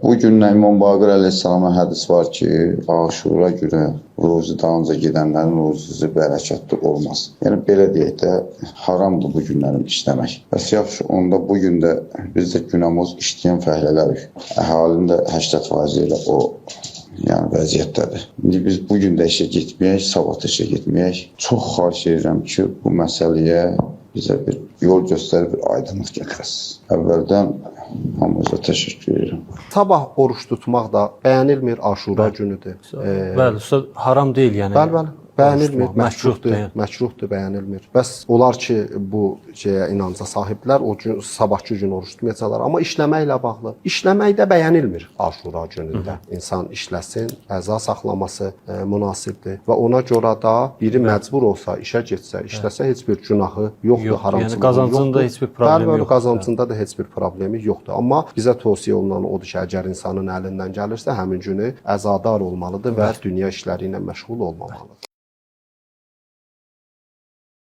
Bu gündən İmam Baqir əleyhissalama hədis var ki, Aşura günü ruzi dalınca gedənlərin ruzisi bərəkətli olmaz. Yəni belə deyək də, haramdır bu günlərin işləmək. Bəs yaxşı, onda bu gün də biz də günahımız işləyən fəhlələrik. Əhalinin də 80% elə o yəni vəziyyətdədir. İndi biz bu gün də işə getməyək, sabah da işə getməyək. Çox xahiş edirəm ki, bu məsələyə bizə bir yol göstərib bir aydınlıq gətirəsiniz. Əvvəldən hamınıza təşəkkür edirəm. Sabah oruç tutmaq da bəyənilmir, Aşura günüdür. Bəli, ustad, haram deyil yəni. Bəli, bəli. Bəyənilmir, Oruç tutmaq, məkruhdur, yəni. Məkruhdur, bəyənilmir. Bəs onlar ki, bu şeyə inanca sahiblər, o gün sabahkı gün oruç tutmayacaqlar, amma işləməklə bağlı. İşləmək də bəyənilmir Aşura günündə. İnsan işləsin, əza saxlaması münasibdir və ona görə də biri məcbur olsa, işə getsə, işləsə heç bir günahı yoxdur, Yoxdur. haramçılığı Yəni qazancında yoxdur. heç bir problemi Bəli, bəli, yoxdur. Qazancında da heç bir problemi yoxdur. Amma bizə tövsiyə olunan odur ki, əgər insanın əlindən gəlirsə, həmin günü əzadar olmalıdır və dünya işləri ilə məşğul olmamalıdır.